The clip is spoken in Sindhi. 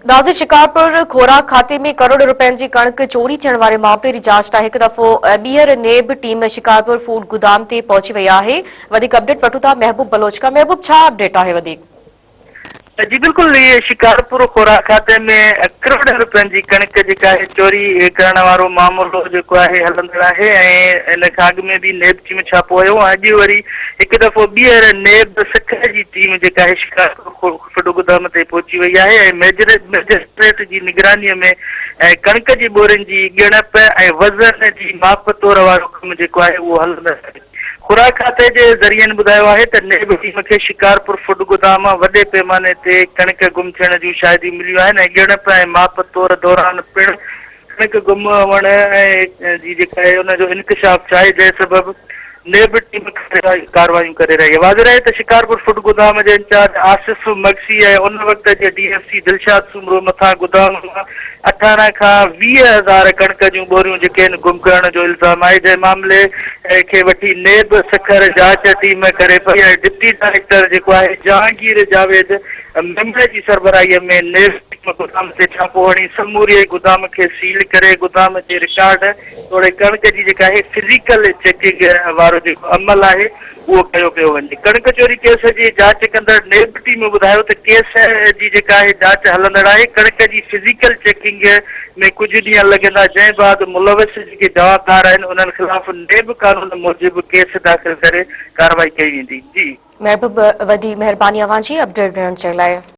ناظر شڪارپور خوراڪ کاتي ۾ ڪروڙ رپين جي ڪڻڪ چوري ٿيڻ واري معاملي جي جاچ لاء هڪ دفعو ٻيهر نيب ٽيم شڪارپور فوڊ گدام تي پهچي وئي آهي وڌيڪ اپڊيٽ وٺون ٿا محبوب بلوچ کان محبوب ڇا اپڊيٽ آهي وڌيڪ. جي بلڪل هي شڪارپور خوراڪ کاتي ۾ ڪروڙين رپين جي ڪڻڪ جيڪا آهي چوري ڪرڻ وارو معاملو جيڪو آهي هلندڙ آهي ۽ ان کان اڳ ۾ به نيب ٽيم ڇاپو هنيو ۽ اڄ وري هڪ دفعو ٻيهر نيب سکر جي ٽيم جيڪا آهي شڪارپور فوڊ گدام تي پهچي وئي آهي ۽ مئجسٽريٽ جي نگراني ۾ ڪڻڪ جي ٻورين جي ڳڻپ ۽ وزن جي ماپ تور وارو ڪم جيڪو آهي اهو هلندڙ آهي. خوراڪ کاتي جي ذريعن ٻڌايو آهي ته نيب ٽيم کي شڪارپور فوڊ گدام مان وڏي پيماني تي ڪڻڪ گم ٿيڻ جون شاهديون مليون آهن ۽ ڳڻپ ۽ ماپ تور دوران پڻ ڪڻڪ گم هئڻ جي جيڪا آهي ان جو انڪشاف ٿيو آهي جنهن سبب نيب ٽيم ڪارروايون ڪري رهي آهي. واضح رهي ته شڪارپور فوڊ گدام جي انچارج آصف مگسي ۽ ان وقت جي D F C Dilshad Soomro مٿان گدام مان 18 کان 20 هزار ڪڻڪ جون ٻوريون جيڪي آهن گم ڪرڻ جو الزام آهي جنهن معاملي کي وٺي نيب سکر جاچ ٽيم ڪري پئي ۽ ڊپٽي ڊائريڪٽر جيڪو آهي جهانگير جاويد ميمڻ جي سربراهي ۾ نيب ٽيم گدام تي ڇاپو هڻي سموري گدام کي سيل ڪري گدام جي رڪارڊ توڙي ڪڻڪ جي جيڪا آهي فزيڪل چيڪنگ وارو جيڪو عمل آهي اهو ڪيو پيو وڃي. ڪڻڪ چوري ڪيس جي جاچ ڪندڙ نيب ٽيم ٻڌايو ته ڪيس جي جيڪا آهي جاچ هلندڙ آهي، ڪڻڪ جي فزيڪل چيڪنگ ۾ ڪجهه ڏينهن لڳندا جنهن بعد ملوث جيڪي جوابدار آهن انهن خلاف نيب قانون موجب ڪيس داخل ڪري ڪارروائي ڪئي ويندي. جي. محبوب وڏي مهرباني اوهان جي اپڊيٽ ڏيڻ جي لاء.